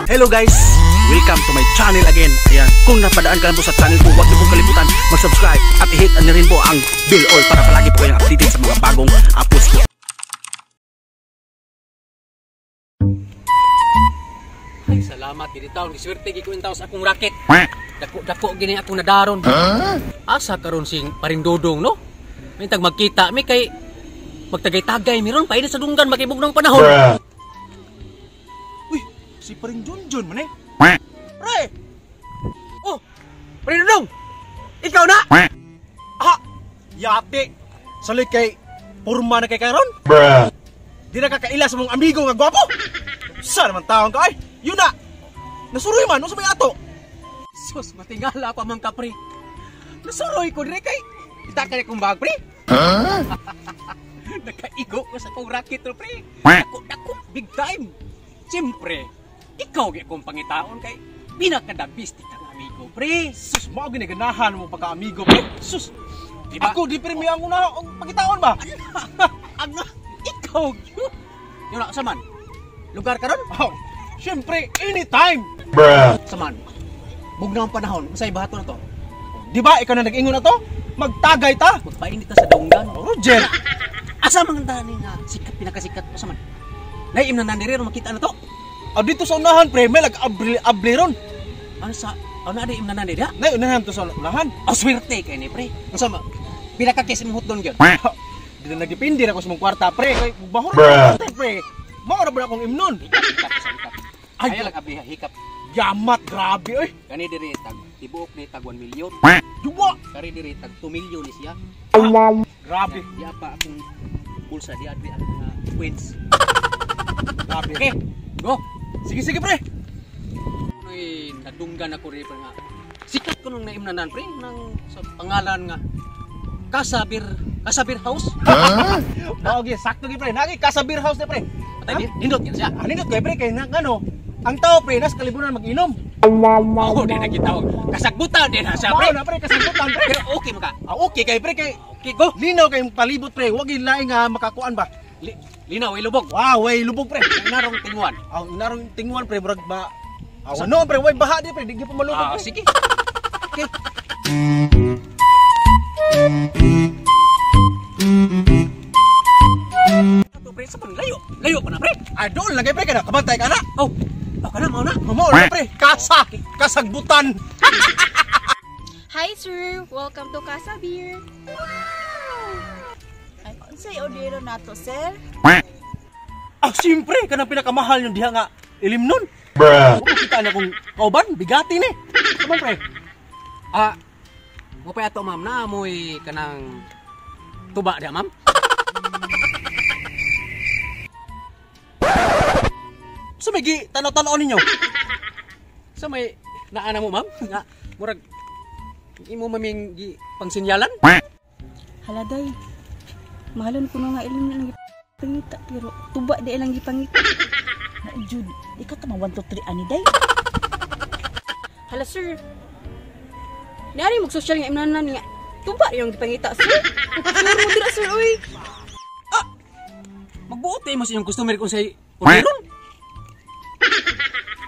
Hello guys! Welcome to my channel again. Ayan, kung napadaan ka lang po sa channel ko, huwag niyo pong kalimutan mag-subscribe at i-hit na rin po ang bell all para palagi po kayong updated sa mga bagong uploads ko. Ay, salamat gid taon, giswerte gid ko taon sa akong racket. Dako-dako gini akong nadaron. Asa karon sing Paring Dodong, no? May tag magkita mi kay magtagay-tagay mi ron painit sa dunggan makibog ng panahon. Uy, si Paring Junjun man eh. Pre! Oh, Paring Dodong! Ikaw na? Ah, yate. Sali kay purma na kay karon. Di na kakaila sa mong amigo nga gwapo. Sa naman taon ka ay. Yun na. Nasuroy man unsa may ato? Sus, matingala pa man ka, pre. Nasuroy ko dire kay kita kay kong bag, pre. Huh? Nakaigo ko sa akong racket, pre. Dako, dako, big time. Siyempre, ikaw gyud akong pangitaon kay pinakadabis ti kang amigo, pre. Sus, mao gini ganahan mo pagka-amigo, pre. Sus. Diba? Ako di pre ang una ang pangitaon ba? Ang ikaw gyud. Yun na, sa man? Lugar karon? Oh, siyempre, anytime. Sa man? Bugnaw ang panahon, unsay bahato na to? Di ba ikaw na nag-ingon na to? Magtagay ta. Magpainit ta sa dunggan. Oh, Roger. Asa man ang dani nga sikat pinakasikat asa man? Naim na nandiri ron makita na to. Ah, dito sa unahan pre, may lag-abli abli ron. Ano sa ano na im na nandiri ha? Nay unahan to sa unahan. Oh, swerte kay ni pre. Unsa ma? Pila ka case imong hotdog gyud? Di na nagdepende na ako sa mong kwarta pre. Kay bahor na kwarta pre. Mao ra ba akong imnon? Hikap, hikap, sa hikap. Ay, Ay, lang abli hikap. Yamat grabe oy. Kani diri tag tibuok ni tag 1 million. Duwa. Kani diri tag 2 million ni siya. Grabe. Diya pa akong bulsa diya diri ang mga coins. Grabe. Okay, go. Sige sige pre. Uy, nadunggan ako rin pre nga. Sikat ko nung naimnanan pre nang sa pangalan nga Kasabir Kasabir House. Mao gyud sakto gyud pre. Nagi Kasabir House na pre. Patay, nindot yan siya. Ah, nindot kay pre kay nang ano, ang tao pre nas kalibunan mag-inom. Oo, di na kita. Kasagbutan din na siya pre. Mao na pre kasagbutan pre. Pero okay man ka. Ah, okay kay pre kay Okay, go. linaw kay palibot pre. Wag gyud laing nga makakuan ba. Linaw, ilubog. Wow, way lubog pre. Narong tinguan. Ang narong tinguan pre murag ba. Ah, ano pre, way baha di pre, di gyud pa malubog Ah, pre. sige. Okay. Ato pre, sa layo. Layo pa na pre. Ah, doon lang kay pre kana kabantay ka na. Oh. Oh, kana mao na. Mao na pre, kasa, kasagbutan. Hi sir, welcome to Casa Beer. Ay, unsay order nato, sir? Ah, siyempre, kanang pinakamahal yung diha nga ilim nun. Bruh. Kita na kung kauban, bigati ni. Kaman pre. Ah, mo pa ato ma'am na amoy kanang tuba diha ma'am. Sa may gi tanaw-tanaw ninyo. Sa may naana mo ma'am nga murag imo maming gi pangsinyalan. Hala day. Mahalon ko nga ilim na lang gipangita pero tuba di lang gipangita. Na jud, di ka tama 1 2 3 ani day. Hala sir. Nari mag social nga imnanan nga tuba di lang gipangita sir. Sure mo dira sir oy. Ah! Magbuot mo sa inyong customer kung say orderon.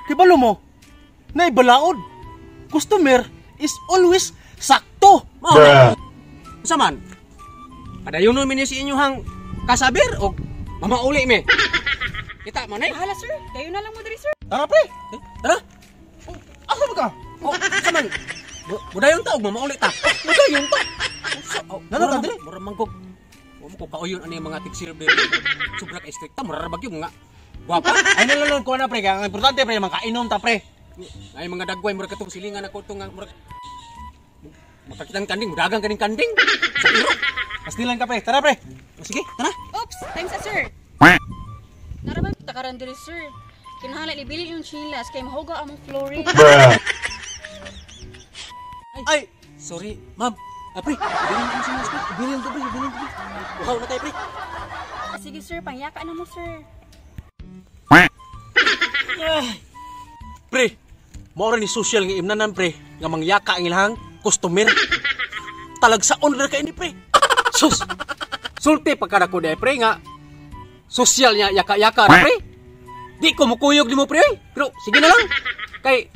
Kibalo mo, naibalaod. Customer is always sakto. Mao na. Unsa man? Padayon mi ni sa inyong kasabir o mamauli mi. Kita mo na. Hala sir, dayon na lang mo diri sir. Tara pre. Eh, tara. Oh, asa ba ka? Oh, unsa man? Budayon ta og mamauli ta. Budayon ta. Unsa? Oh, Nano ta diri? Mura man kog. Wa mo ko kauyon ani mga tig-serve diri. Sobra ka istrikta, mura ra bagyo mga gwapa. Ay na lang ko na pre, ang importante pre makainom ta pre. Ay mga dagway mura katong silingan ako tong mura makakitang kanding, mudagang kaning kanding. Sa iro. Pastilan ka pre, tara pre. Oh, sige, tara. Oops, time sa sir. Nara ba takaran diri sir? Kinahanglan ibili yung chilas kay mahuga among flooring. Ay, Sorry, ma'am. Ah, pre, bilhin ang sinas, pre. bilin to pre, bilin to pre. Uhaw na tayo, pre. Sige sir, pangyaka na mo sir. Pre, mao ra ni social nga imnanan pre, nga mangyaka ang ilahang customer. Talagsaon ra kay ni pre. Sus. Sulti pagkada ko pre nga social niya yaka-yaka ra pre. Di ko mukuyog nimo pre oy. Pero sige na lang. Kay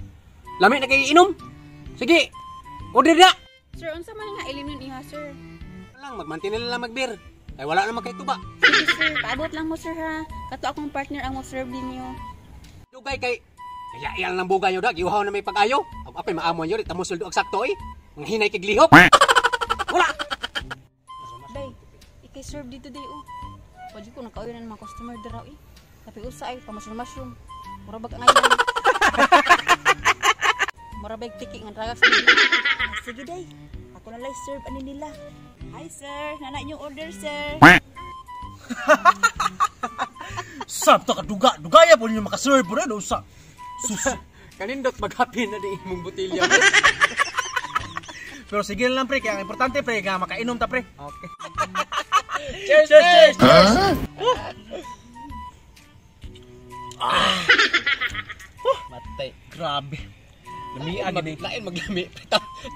lami na kay inom. Sige. Order na. Sir, unsa man nga ilimnon iha, sir? Lang magmantin na lang magbeer. Ay wala naman kay tuba. Sige sir, paabot lang mo sir ha. Kato akong partner ang mo-serve ninyo. Dugay kay kaya iyal ng bugay nyo da, giuhaw na may pag-ayo. Apay maamon nyo, di tamo suldo og sakto eh. Ang hinay kay glihok. Wala. Day, ikay serve dito day oh. Pwede ko nakauyo na ng mga customer diraw eh. Tapi usa ay pa-mushroom mushroom. Mura bag ang ngayon. Mura bag tiki nga ragas. Sige day. Ako na lang serve ani nila. Hi sir, nana inyong order sir. Sabta ka duga, dugaya po ninyo makaserve po rin, usa. Sus. Kanindot maghapin na di imong botelya. Pero sige na lang pre, kaya ang importante pre, nga makainom ta pre. Okay. Cheers, cheers, cheers! Cheers. Matay. Grabe. Lamian Lain gini. lain maglami.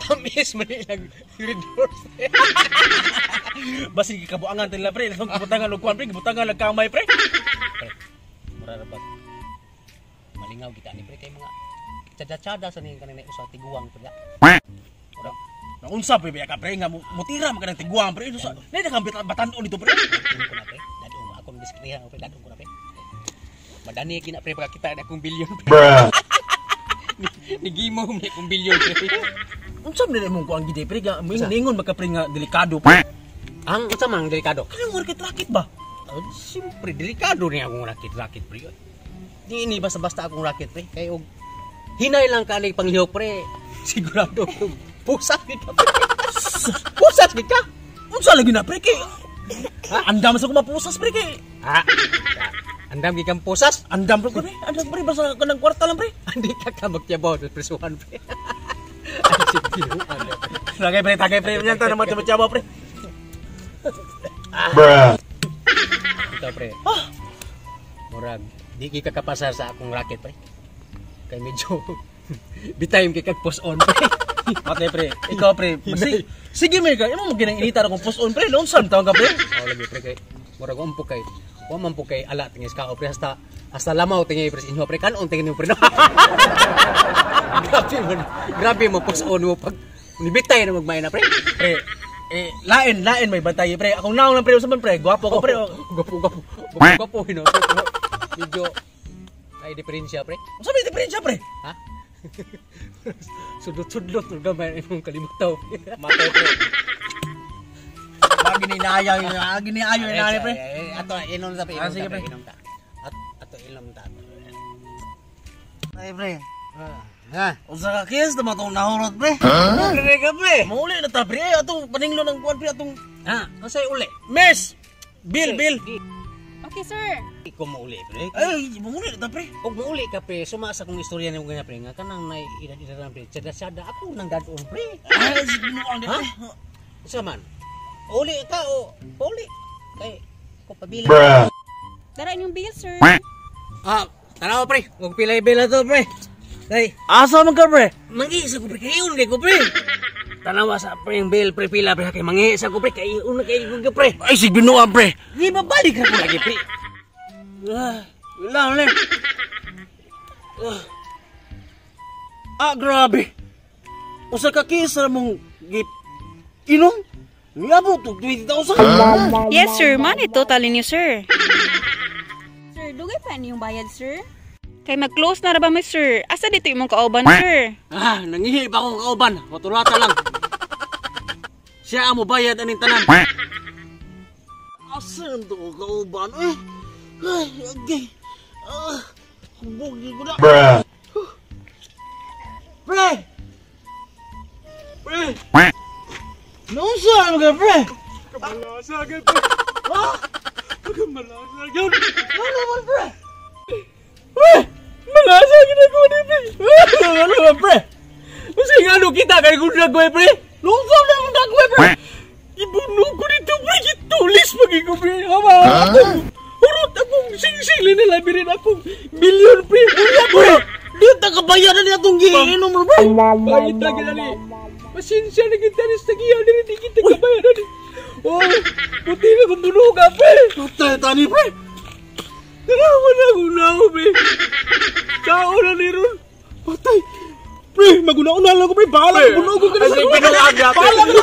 Tamis man ilang red horse. Basin gikabuangan nila pre, lasong gibutangan og kuan pre, gibutangan og kamay pre. Pre, mura ra ba? Malingaw kita ni pre kay mga tsada-tsada sa ning kanina usa tiguang pre. Mura. Naunsa pre ka pre nga mutira man kanang tiguang pre. Usa. Nay nakang batan-on dito pre. Dadong ko na pre. Dadong akong diskriha pre, dadong ko na pre. Madani gina pre pagkakita na akong bilyon pre. Bruh. Nigimo man akong bilyon pre. Unsa man imong kuan gid pre nga ningon magka pre nga delikado pre. Ang unsa man ang delikado? Kanang rakit-rakit ba? Oh, siyempre delikado ni akong rakit-rakit pre. Di ini basta-basta akong rakit pre. Kay og hinay lang ka ni panglihok pre. Sigurado ko pusat gid ka pre. Pusat gid ka. Unsa lagi na pre kay? Andam sa ko mapusas pre kay. Ha? Andam gid kang pusas? Andam pre pre. Andam pre basta kanang kwarta lang pre. Hindi ka ka magtiyabaw sa presuhan pre. Ay sige. Tagay pre, tagay pre. Yan ta naman tiyabaw pre. Bruh. Ito pre. Murag di ka kapasar sa akong racket pre. Kay medyo bitime kay kag post on pre. Matay pre, ikaw pre. Sige may ka, imo mo ginang inita akong post on pre. Noon saan tawag ka pre? Oh lagi pre kay murag umpo kay wa man po kay ala tingis ka pre hasta hasta lamaw tingi pre inyo pre kanon tingin mo pre. Grabe man. Grabe mo post on mo pag nibitay na magmay na pre. Pre, eh lain lain may bantay pre. Akong naong lang pre usa man pre, gwapo ko pre. Gwapo gwapo. Gwapo gwapo hino. Medyo ay diferensya pre. Unsa may diferensya pre? Ha? Sudot-sudlot ng gamay imong kalimutaw. Matay pre. Lagi ni naayaw, lagi ni ayo na pre. Ato inom ta pre, inom Sige, ta pre, pre. inom ta. Ato inom ta. Ay pre. Ha? Usa ka kiss na matong nahurot pre. Pre ka pre. Mauli na ta pre. Ay, atong paninglo ng kuan pre atong Ha, unsay uli? Miss. Bill, bill. Okay sir. Di ko mauli pre. Ay, mauli na ta pre. Og mauli ka pre, suma sa akong istorya nimo ganyan pre nga kanang nay ida-ida pre. Tsada-tsada ako nang dadon pre. Ay, sige binuang di Ha? pre. Unsa man? Uli ka o pauli. Kay ko pabili. Bruh. Dara inyong bill sir. Ah, tanaw pre. Og pilay bill na to pre. Kay Asa man ka pre? mangi sa ko pre kayon kay ko pre. Tanawa sa pre yung bill pre pila pre kay mangi sa ko pre kay una kay ko pre. Ay, sige binuang pre. Di ba balik ka ko lagi pre? Ah, wala na. Ah, grabe. Usa ka kisa mong gip inom? Niabot og 20,000. Yes sir, money total ninyo sir. Sir, dugay pa niyong bayad sir? Kay mag-close na ra ba mi sir? Asa dito imong kauban sir? Ah, nangihi pa akong kauban. Patulata lang. Siya ang mobayad aning tanan. Asa to kauban eh? Ay, okay. Ah, hubog ko na. Bruh. Pre! Pre! Naunsa ano ka, pre? Kamalasa gyud pre. Ha? Kamalasa gyud. Ano naman, pre? Pre! Malasa gyud ako ni pre. Ano naman, pre? Unsay ngano kita kay kung nagway pre? Naunsa naman ako, pre? Ibuno ko dito pre, gitulis pagi ko pre. Ama, akong hurot akong singsing na labi rin akong bilyon pre. Unya pre. Di ta kabayaran niya itong giinom, pre. Pangit lagi lali. Pasensya na kita ni sa tagiya diri di kita kabayaran. Oh, puti na kong bunuga pre. Patay tani, pre. Tanawa na akong naog pre. Sao na ni ron? Patay. Pre, maguna-una lang ko, pre. Bahala ko, bunugo ka na sa Ay, binuang natin. Bahala ka na.